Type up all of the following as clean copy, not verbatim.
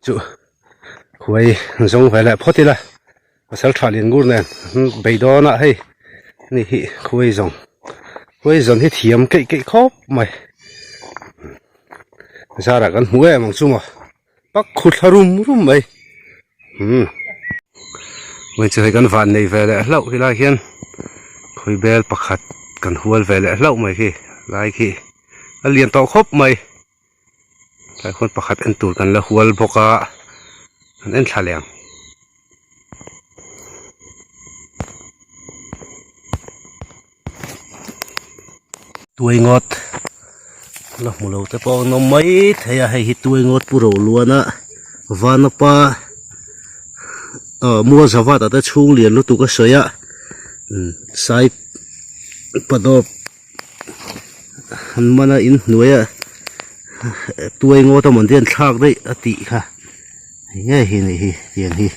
Chu khuai zawng ve leh phawt ila pasal tha lian ngur nen bei dawn a hei ani hi khuai zawng khuai zawn hi thiam keih keih khawp mai zarah kan hmu em ang chu maw pak khu thla rum rum mai umm hei chu hei kan van nei ve leh hlauh helai hian khawi bel pakhat kan hual ve leh hlauh mai khi lai khi a lian tawh khawp mai. Tlai khawn pakhat en tur kan la hual bawk a an en thla leh ang. Tuai ngawt la hmu lo te pawh an awm mai thei a hei hi tuai ngawt pu Roluana Vanapa aw Mualzavat ah te chhung lian lutuk a sawi a sai padawp. An man a inhnuai a tuai ngawt a mawn te an thlak daih a tih kha hei ngei hi anih hi tiang hi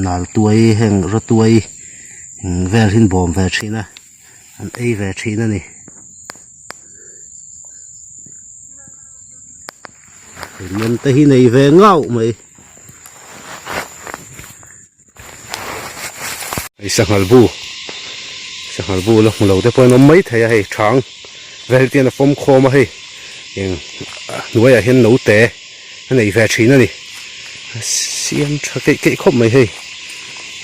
nal tuai heng rawtuai vel hi an bawm ve thin a an ei ve thin a ni. Men te hi nei ve ngauh mai. Hei sanghal bu sanghal bu la hmu lo te pawh an awm mai thei a hei thang vel te hian a fawm khawm a hei eng hnuaiah hian naute a nei ve thin a ni a siam tha keih keih khawp mai hei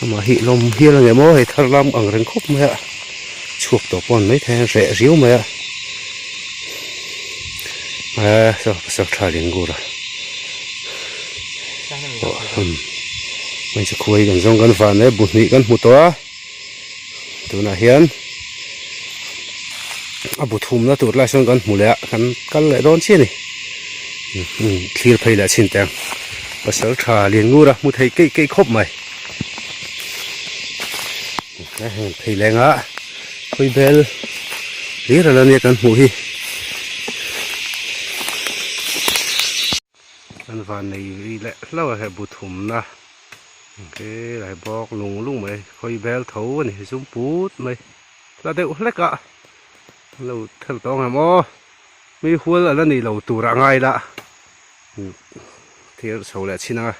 amah hi lawm hial ang em aw hei thar lam ang reng khawp mai a chhuak tawh pawh an mai thei a reh riau mai a eee saw pasal tha lian ngur a. Hmeichhe khuai kan zawng kan van e bu hnih kan hmu tawh a tunah hian a bu thumna tur lai sawn kan hmu leh a kan kal leh dawn chiah a ni thlir phei leh chhin teh ang pasal tha lian ngur a hmu thei keih keih khawp mai phei leng a khawi bel hlir a la nia kan hmuh hi. An van nei ri leh hlauh a he bu thumna he lai bawk lung lung mai khawi bel tho a ni zum put mai hla deuh hlek a lo thel tawng em aw mi hual a la ni lo tur a ngai la thil chho leh chin anga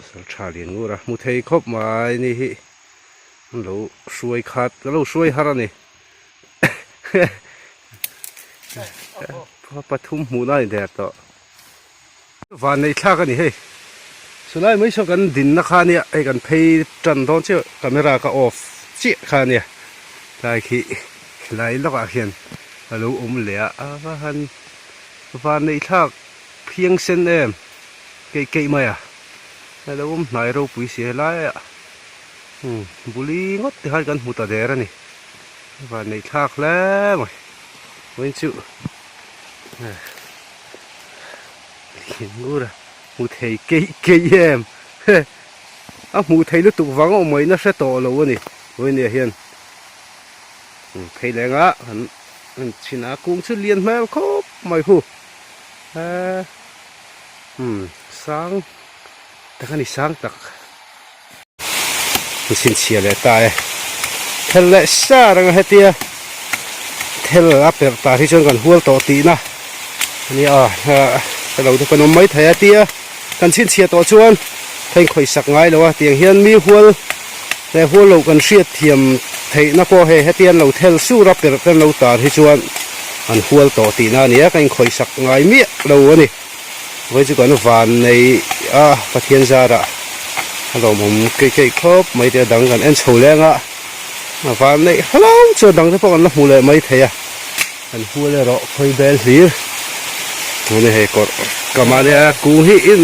sal tha lian ngur a hmu thei khawp mai ni hi an lo hruai khat ka lo hruai har a ni. Pathum hmuhna a ni der tawh. Van nei thlak a ni hei. Chulai mai saw kan dinna kha ania hei kan phei tan dawn chiah camera ka off chiah kha ania tlai khi tlai lawkah khian a lo awm leh a a va han van nei thlak phiang sen em keih keih mai a a lo awm hnai ropui si helai ah buli ngawt te khan kan hmu ta der a ni. Van neih thlak hle mai vawiin chu ngur a hmu thei keih keih em a hmuh theih lutuk vang a awm mai na hre tawh lo a ni vawiin ah hian phei leng a kan en chhin a kung chu lian hmel khawp mai hu umm sang tak a ni sang tak. An chhinchhiah leh ta e. Thel leh sar anga hetia thel a perh ta hi chuan kan hual tawh tihna a ni a, ka lo te kan awm mai thei a tia kan chhinchhiah tawh chuan ka inkhawihsak ngai lo a, tiang hian mi hual leh hual loh kan hriat thiam theihna pawh hei hetia an lo thel sur a perh te an lo tar hi chuan an hual tawh tihna a ni a, ka inkhawihsak ngai miah lo a ni. Vawi chu kan van nei a Pathian zarah a lawmawm keih keih khawp mai te a dang kan en chho leng a a van neih hlau chu a dang te pawh kan la hmu leh mai thei a kan hual erawh khawi bel hlir tuna hei kawrh ka mahni a kung hi in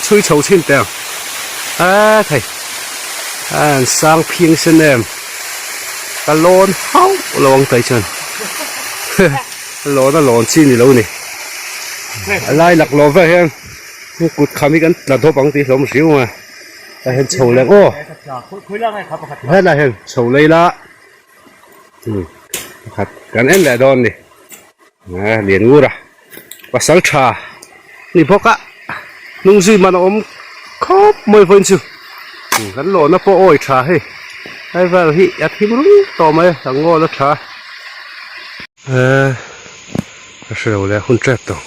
chhui chho chhin teh ang a thei a an sang phing sen em ka lawn hauh lo ang tai chuan. Lawn a lawn chi ni lo ni. A lai lak lo vek hian kut kham hi kan tla dawp ang tih hlawm hriu a. Tah hian chho leh aw. Helai hian chho lei la. Pakhat kan en leh dawn ni. Lian ngur a. Pasal tha ni bawk a. Hnung zui man a awm khawp mai vawiin chu. Kan lawna pawh awi tha hei. Hei vel hi a thim rung tawh mai a. A ngawl a tha. Eee a hre lo le hun tep tawh.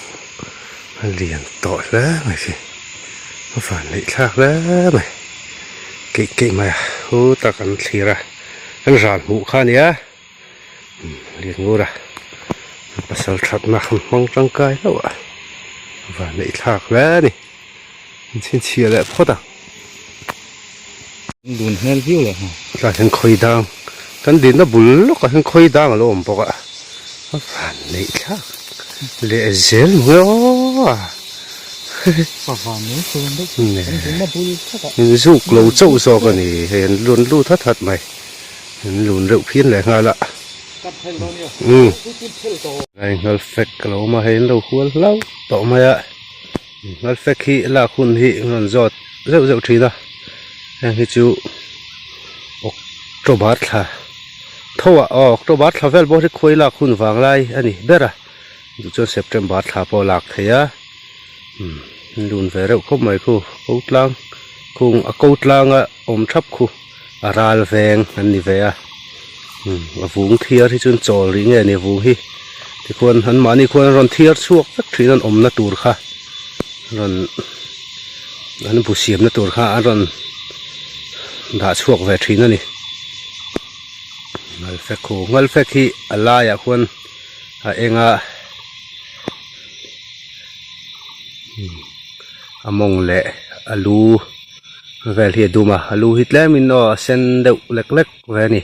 A lian tawh hle mai si a van neih thlak hle mai keih keih mai a hu tak an thlir a an ral hmuh kha a nia lian ngur a pasal thatna an hmang tangkai hlauh a a van neih thlak hle a ni an chhinchhiah leh phawt ang. Dun hmel viau leh nghal. Tlai hian khawi dang kan dinna bul lawkah hian khawi dang a lo awm bawk a a van neih thlak leh zel mai aw a in zuk lo chauh zawk a ni hei an lun lut hat hat mai an lun reuh phian leh nghal a umm tlai nghal fek a lo awm a hei an lo hual hlauh tawh mai a. Ngalfek hi lak hun hi an rawn zawt zeuh zeuh thin a heng hi chu October thla tho ah aw October thla vel pawh hi khuai lak hun vang lai a ni ber a duh chuan September thla pawh a lak thei a umm an lun ve reuh khawp mai khu ko tlang khung a ko tlanga awm thap khu a ral veng an ni ve a umm a vung thiar hi chuan chawl rih nge ni vung hi tikhuan an mahni khuan an rawn thiar chhuak vek thin an awmna tur kha rawn an bu siamna tur kha an rawn dah chhuak ve thin a ni ngalfek hu ngalfek hi a laiah khuan a eng a a mawng leh a lu. Vel hi a dum a, a lu hi tlemin aw a sen deuh lek lek ve a ni.